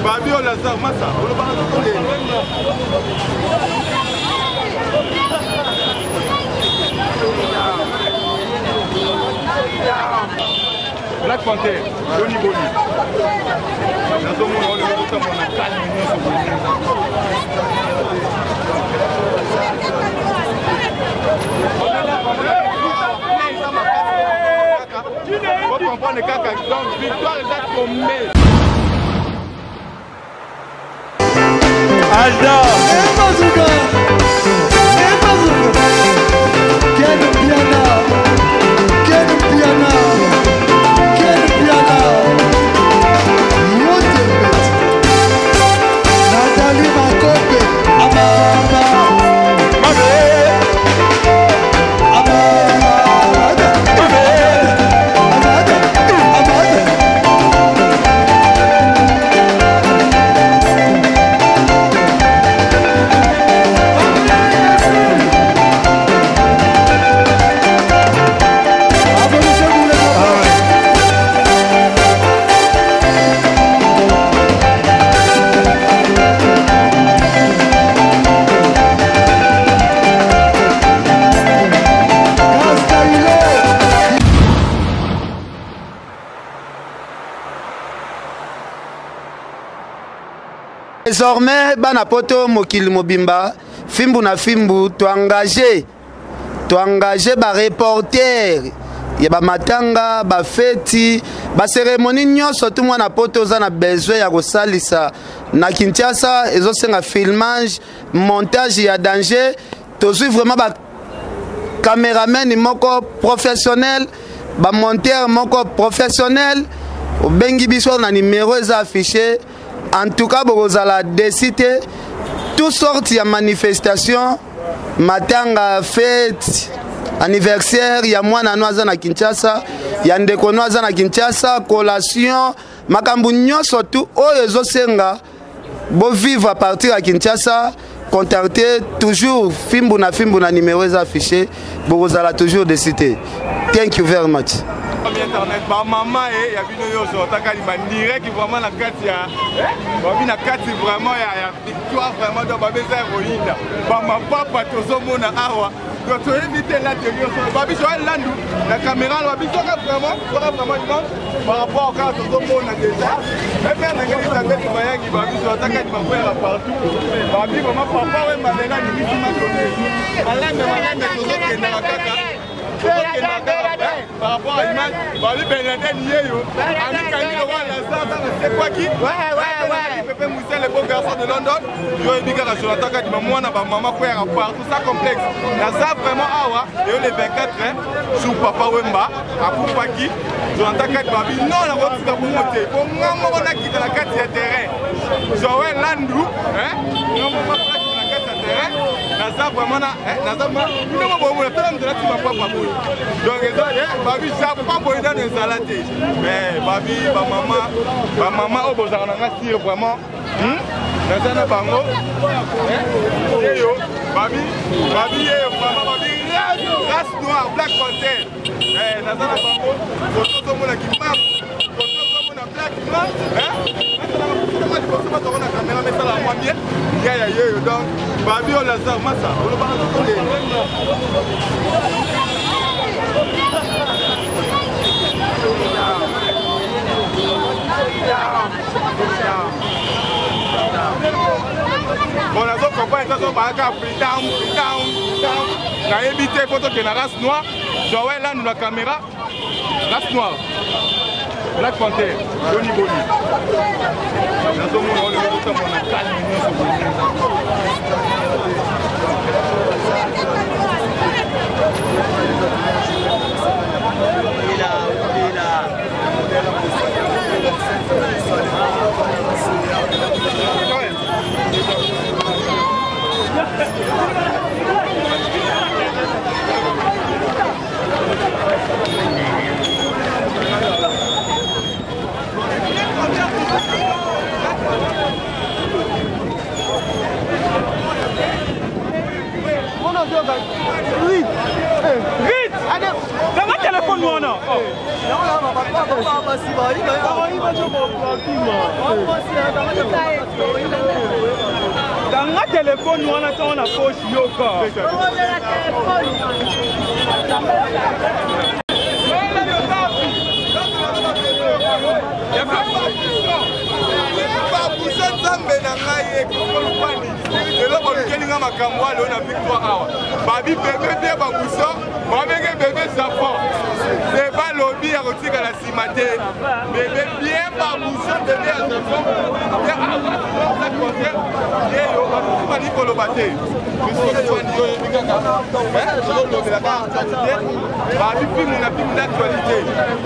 Fabio Lazare Massa olobaka toko ndenge. Black Panther, boni boni. Nazomona oyo ozotambola na calme nyonso boye. Comprendre kaka donc victoire eza tombe. Alda. Bazuka. Bazuka. Ken Piana. Ken Piana. Ken Piana. Yote Nathalie Makope. Amama. Mabe. Amama. Mabe. Amada. Amada. Applaudissez pour les enfants. Castaïlo. Désormais, bana poto mokili mobimba, fimbu na fimbu, to engagé, to engagé ba reporter ya ba matanga, ba feti, ba cérémonie nyonso tout mwana poto oza na besoin ya kosalisa na Kinshasa, ezosenga filmage, montage ya danger, tozwi vraiment ba cameraman moko professionnel, ba monteur moko professionnel, obengi biso na numéro eza affiché. En tout cas bokozala déçu te, toutes sortes ya manifestation, matanga, fête, anniversaire ya mwana no aza na Kinshasa, ya ndeko no aza na Kinshasa, collation, makambo nyonso tu oyo ezosenga bo vivre à partir ya Kinshasa. Contactez toujours fimbu na fimbu na numéro eza affiché, bokozala toujours déçu te. Thank you very much. Internet ba mama e ya bino nyonso otakali ba direct vraiment na kati ya babi na kati vraiment ya victoire vraiment donc babeza ya koyinda ba mapapa tozomona awa donc toyebi te late nyonso babi Joël Landu na caméra babi soka vraiment soka vraiment image par rapport kaka tozomona déjà eme na ngai Elizabeth Mayangi babi so atakali makwela partout babi vraiment papa Wemba ndenge alimisi matonge malembe malembe tozokendaka kaka par rapport à l'image babi Bernadette yeyo amikangi lokola Lazare ntango asekwaki Pepe Moussel le beau garçon de London yo oyebi kaka Jonathan Kadima mwana bamama kweyaka partout sans complexe naza vraiment awa eyo le 24 jour Papa Wemba akufaki Jonathan Kadima abi non nakotika bongo te po nga moko nakita na kati ya terrain Joël Landu nga moko nakita na kati ya terrain naza vraiment na naza bino mo bomona tala moto nati mapapa boye donc eza babi japon boye nano ezala te mais babi bamama bamama oyo bozalaka na nga sire vraiment naza na bango yeyo babi babi yeyo vraiment babi race noire Black Panther naza na bango koto ozomona kimbangu koto ozomona Black noir liboso bazako na kamera mesala mwa bien ya ya yeyo donc babi oyo Lazare Massa olobaka toko ndenge. Bon, nazo comprendre eza bayaka freetown freetown freetown nayebi te po tokende na race noire Joël Landu na caméra race noire Black Panther boni boni nazomona oyo ozotambola na calme nyonso boye. Vite! Kanga telefone wana. Kanga telefone wana ntango na poche yoka. Babuse nzambe na ngai ekolupani lelo bolukeli nga makambo alo na victoire awa babi bebe bie babuso babenge bebe japon deba lobi ya kotikala nsima te bebe bien babuso bebe ya japon ye awa concert yeyo bamosusu balingi koloba te bisoani yo oyebi kaka tozolobela kaka actualité babi filme na filme d'actualité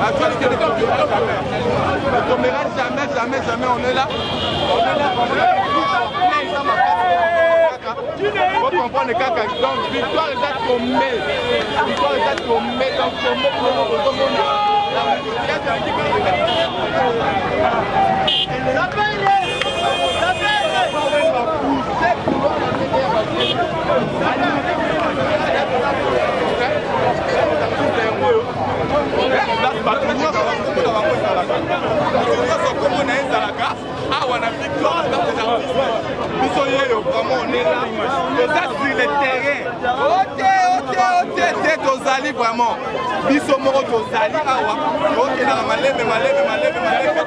actualité ne tombera jamais ne tombera jamais jamais jamais on est là on est là on est là Faut comprendre kaka donc victoire eza tombe victoire eza tombe donc tombe ozomona bato nyonso komona bango ezalaka bato nyonso komona ezalaka awa na victoire place des artistes biso yeyo vraiment on est là toza sur le terrain ote ote ote te tozali vraiment biso moko tozali awa tokendaka malembe malembe malembe malembe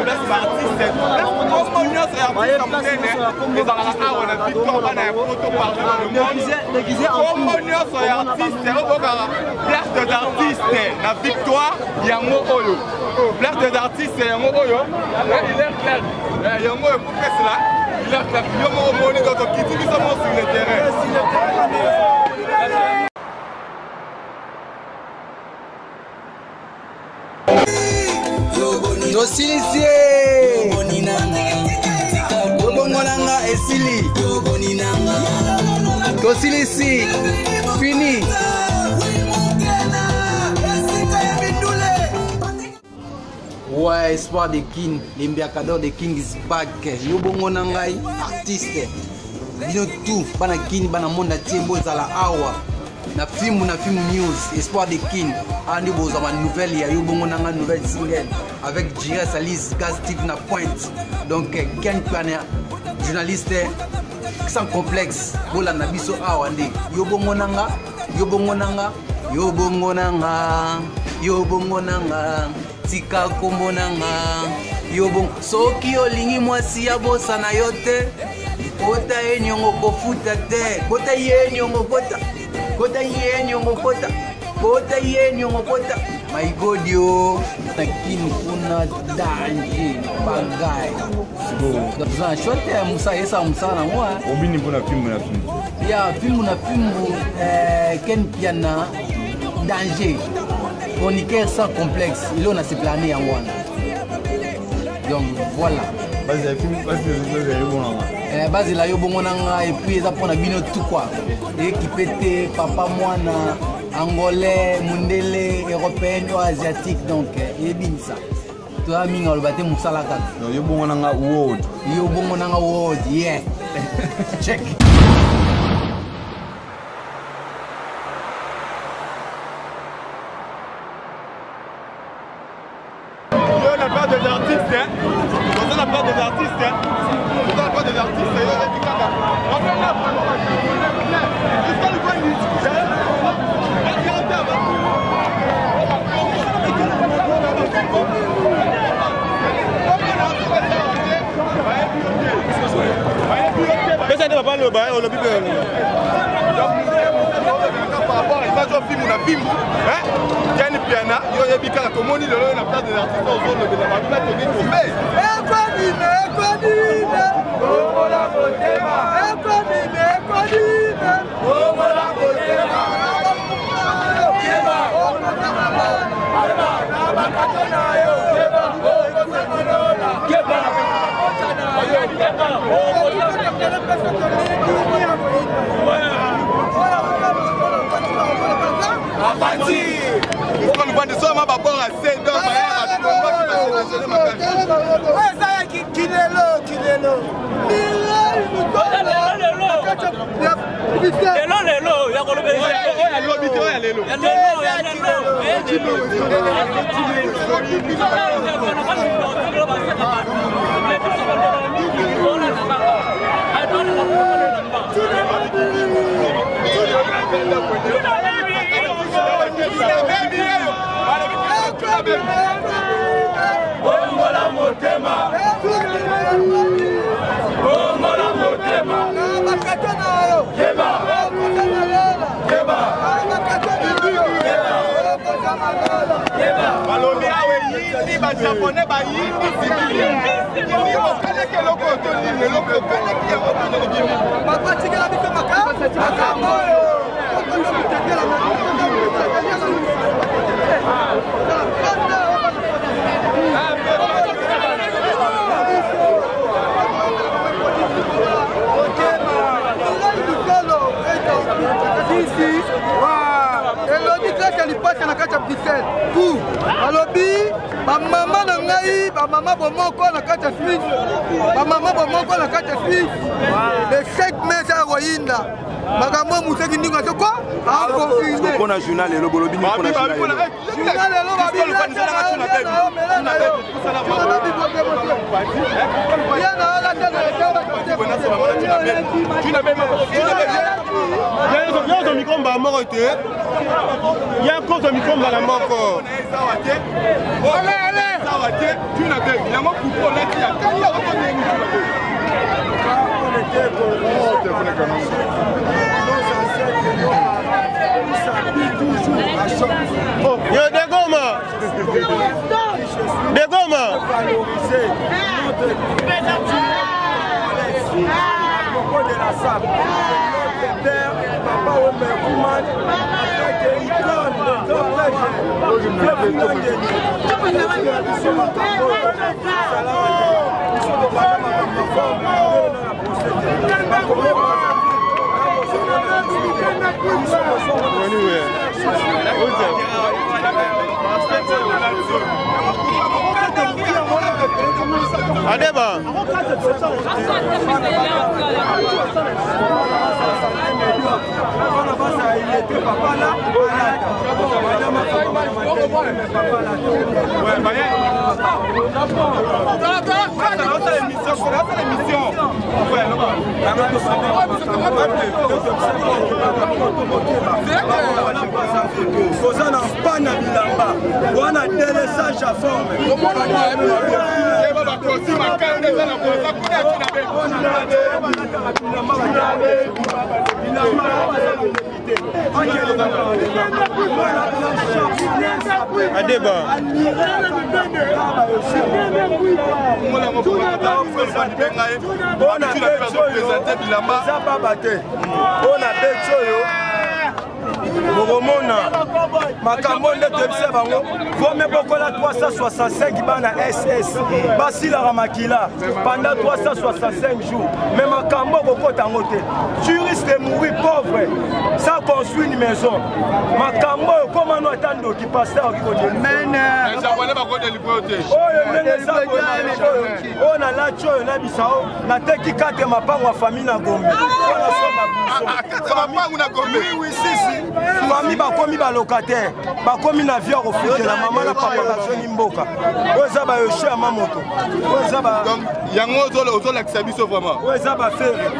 place baartiste kombo nyonso ya artiste monene ezalaka awa na victoire bana ya poto partout dans le monde kombo nyonso ya artiste obokaka place des artistes na victoire yango oyo place des artistes yango oyo hilaire clair yango oyo popesela hilaire clair yo moko omoni donc tokiti biso moko sur le terrain. Tosilisi ye tobongo na nga esili tosilisi fini. Ouais, espoir de King, l'embiacador de King is back. Yo bongo na ngai, artiste. Bino tout, bana King, bana monde entier, bozala awa. Na film na film news, espoir de King. Andi bozwa ba nouvelle ya yo bongo na ngai nouvelle single avec Jires Alice, Gaz Steve na pointe. Donc Ken Planner, journaliste sans complexe, bolanda biso awa nde. Yo bongo na nga, yo bongo na nga, yo bongo na nga, yo bongo na nga. Tika kombo na nga yo bongo soki olingi mwasi ya bosana yo te kota ye niongo kofuta te kota ye niongo kota kota ye niongo kota kota ye niongo kota maigodio na kini kuna danger bagai toza na choix te mosala esala mosala nango obini mpona fimbu na fimbu ya fimbu na fimbu ken piana danger chroniqueur sans complexe elo na seplane yango wana donc voilà bazela yo bongo na nga epuis eza mpona bino tout quoi ekipe te papa mwana angolais mundele européenne oyo asiatique donc eyebinisa toza mingi aloba te mosala kaka yo bongo na nga world yo bongo na nga world yeah check. Yo la part des artistes, hein. Dans la part des artistes, hein. Dans la part des artistes, yo la kaka. En fait là, vraiment, jusqu'à le point de vue. Pesa nde papa loba olobi mpe par rapport à image oyo fimbu na fimbu Ken Piana yo oyebi kaka tomoni lelo na place de l'artiste ozolobela bato batongi tombe ekonime ekonime bongola motema ekonime ekonime bongola motema Eza ya kilelo kilelo lelo lelo ya kolobela. Oyo alobi te, oyo ya lelo. Bongola motema, bongola motema, keba, keba, Balobi awa eyindi, bajaponais bayindi sibili okaleki eloko to nini, eloko okaleki yango to nini. Papa, tikela biso makambo oyo. Elodi kaka lipasa na kati ya Bruxelles pour alobi bamama na ngai, bamama bomoko na kati ya Suisse, bamama bomoko na kati ya Suisse, le 5 mai eza ya koyinda makambo moseki ndingo azokwa aconfirme. Mpona journal lelo, bolobi nini mpona journal lelo? Journal lelo, Yozo mikomba moko te, ya kozwa mikomba na moko. Awa te, tuna be yango kupu olati ya kala oko ndenge. Yo de Goma, de Goma. À propos de la SAP, notre père, Papa Omer Kouman, en tant qu'icône de grand prêtre, Adeba. Toza na pana bilamba wana, délessage ya forme. Adeba. Mpona beti oyo eza baba te, mpona beti oyo bokomona makambo nde toyebisa bango vome bokola 365 bana SS basilaka makila pendant 365 jours, mais makambo okokota yango te. Tu risques de mourir pauvre sans construire une maison. Makambo oyo komano ata ndoki pasteur okoki kodeli oyo ndenge eza boye. Oyo nalati oyo nabisa o nateki 4 mapango ya famille na Gombe mpona somba. Mapangu na Gombe? Oui, sisi famille bakomi balocataire, bakomi na vie ya kofutela. Mama na papa bazongi mboka. Oyo eza bayoshe ya mamoto, oyo eza yango ozolakisa biso vraiment. Oyo eza bafere,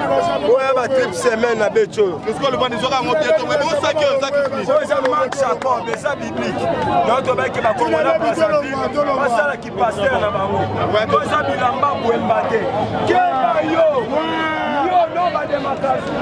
oyo ya batrip semaine na beti oyo. Oyo eza Mark Jacob, eza biblique. Donc tobaki bakongo na Brazzaville basalaki pasteur na bango. Oyo eza bilamba bwemba te, keba yo yo no bademakasi.